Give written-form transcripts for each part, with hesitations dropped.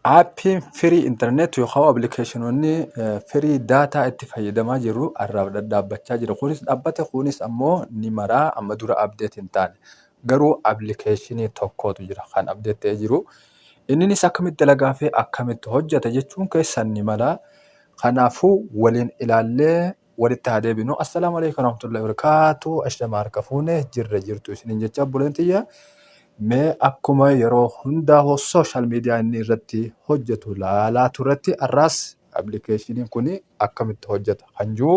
Aappiin firii internet yookaan appilikeeshinoonni firii daataa itti fayyadamaa jirru har'aaf dhadhaabbachaa jira. Kunis dhaabbate kunis ammoo ni maraa amma dura update hin taane. Garuu appilikeeshinii tokkotu jira kan update ta'ee jiru. Inninis akkamitti dalagaa fi akkamitti hojjeta jechuun keessan ni mala. Kanaafuu waliin ilaallee walitti haa deebinu. Assalaamu alaikum warahmatullahi wabarakatuh. Ashama harka fuune jirra jirtu isiniin jecha obboleen tiyya. Mee akkuma yeroo hundaa social media inni irratti hojjetu laalaa turretti har'aas appilikeeshiniin kun akkamitti hojjeta kan jiru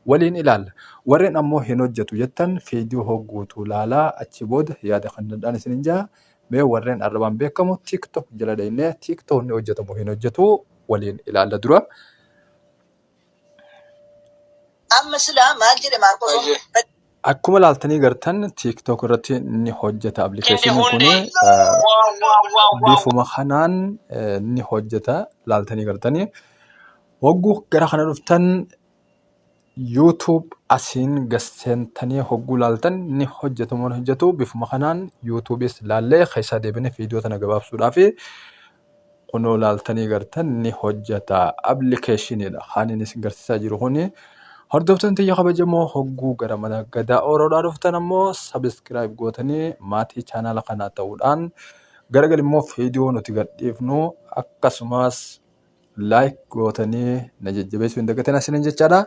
waliin ilaalla. Warreen ammoo hin hojjetu jettan viidiyoo guutuu laalaa achi booda yaada kan danda'an isiniin jaa. Mee warreen arrabaan beekamu TikTok jala dhaynee TikTok ni hojjetamu hin hojjetu waliin ilaalla dura. Amma silaa maal jedhe Maarqos? Ayyee. Akkuma laaltanii gartan TikTok irratti ni hojjeta Kindi appilikeeshiniin kun hundi. Waaw waaw waaw waaw. bifuma kanaan ni hojjeta laaltanii gartanii. Hogguu gara kana dhuftan YouTube asiin gaseentanii hogguu laaltan ni hojjetu moo hin hojjetu bifuma kanaan YouTubeis laallee keessaa deebine viidiyoo tana gabaabsuudhaaf kunoo laaltanii gartan ni hojjeta appilikeeshiniidha kan inni isin garsiisaa jiru kuni. Hordoftoonni tiyya kabajamoo hogguu gara mana Gadaa Oroodhaa dhuftan ammoo sabiskiraayib gootanii maatii chaanaala kanaa ta'uudhaan garagal immoo viidiyoo nuti gadhiifnu akkasumas laayik gootanii na jajjabeessuu hin dagatinaa isiniin jechaadha.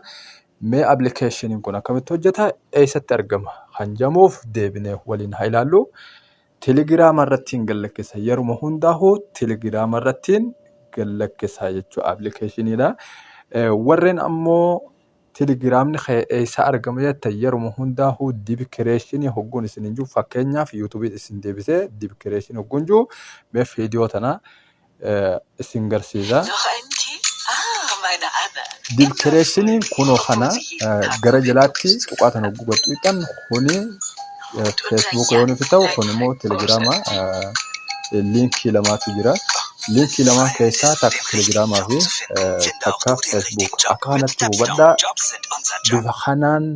Mee appilikeeshiniin kun akkamitti hojjeta? Eessatti argama? Kan jedhamuuf deebinee waliin haa ilaallu. Telegiraama irrattiin gallakkisa. Yeruma hundaa'u telegiraama irrattiin gallakkisa jechuudha appilikeeshiniidha. Warreen ammoo telegiraamni kee eessa argama jettan yeruma hundaa'u dibikireeshinii hogguun isin hin jiru fakkeenyaaf yuutuubii isin deebisee dibikireeshinii hogguun jiru mee viidiyoo tana isin garsiisa. Dibikireeshiniin kunoo kana gara jalaatti tuqaa tan hogguu gadxuuxan kuni feesbuuka yoo nuti ta'u kun immoo telegiraama liinkii lamaatu jira. Liinkii lamaan keessaa takka telegiraamaa fi takka feesbuuka. Akka kanatti hubadhaa bifa kanaan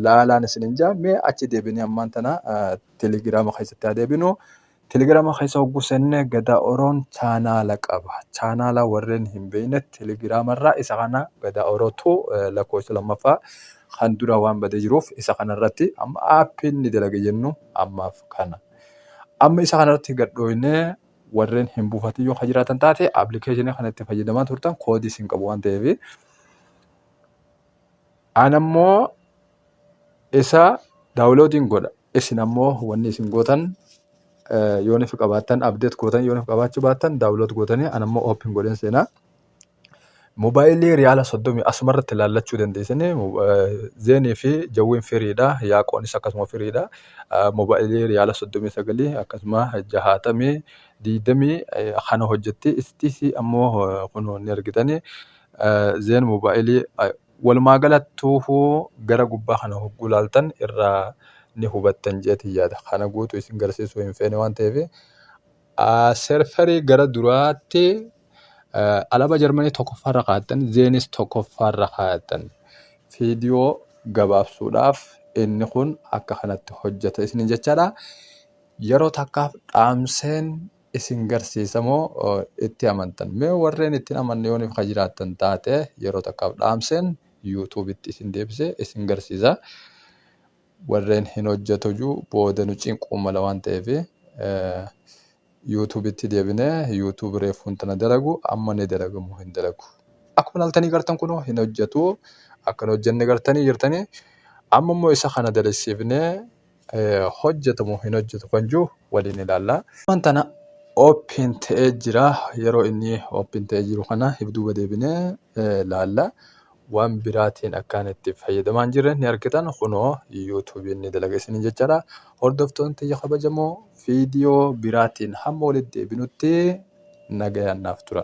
laalaan isin hin jaa mee achi deebinee ammaan tana telegiraama keessatti haa deebinu. Telegiraama keessa hogguu seenne Gadaa Oroon chaanaala qaba. Chaanaala warreen hin beekne telegiraamarraa isa kana Gadaa Orootu lakkoofsa lammaffaa kan dura waan badee jiruuf isa kanarratti amma aappiin ni dalaga jennu ammaaf kana. Amma isa kanarratti gadhooynee warreen hin buufatin yoo ka jiraatan taate appilikeeshinii kana itti fayyadamaa turtan koodii isin qabu waan ta'eef. An ammoo isa daawuloodiin godha. Isin ammoo wanni isin gootan yoo nifi qabaattan update gootan yoo nifi qabaachuu baattan daawulood gootanii an ammoo open godheen seenaa. Moobaayilii riyaala 30 asumarratti ilaallachuu dandeessanii zeenii fi jawwiin firiidha. Yaaqoonis akkasuma firiidha. Moobaayilii riyaala 39 akkasuma 60 20 kana hojjetti. Istiisii ammoo kunoo ni argitanii. Zeen moobaayilii Walumaa galattuuhuu gara gubbaa kana hogguu laaltan irraa ni hubattan jeetiin yaada. Kana guutuu isin garsiisuu hin feene waan ta'eef. Serferii gara duraatti alaabaa Jarmanii tokkoffaarra kaa'attan, Zeenis tokkoffaarra kaa'attan. Viidiyoo gabaabsuudhaaf inni kun akka kanatti hojjeta isiniin jechaadha. Yeroo takkaaf dhaamseen isin garsiisa moo itti amantan? Mee warreen itti hin amanne yooniif ka jiraattan taate yeroo takkaaf dhaamseen yuutuubitti isin deebisee isin garsiisa. Warreen hin hojjetu juu booda nu cinquu mala waan ta'eef yuutuubitti deebinee yuutuub reefuun tana dalagu amma ni dalagamu hin dalagu. Akkuma ilaaltanii gartan kunoo hin hojjetu akka hin hojjenne gartanii jirtanii amma immoo isa kana dalasiifnee hojjetamu hin hojjetu kan jiru waliin ilaalla. Waan tana open ta'ee jira. Yeroo inni open ta'ee jiru kana duuba deebinee laalla. Waan biraatiin akkaan itti fayyadamaa hin jirre ni argitan kunoo yuutuubiin ni dalaga isiniin jechaadha. Hordoftoonni tiyya kabajamoo viidiyoo biraatiin hamma walitti deebinutti nagayaan naaf tura.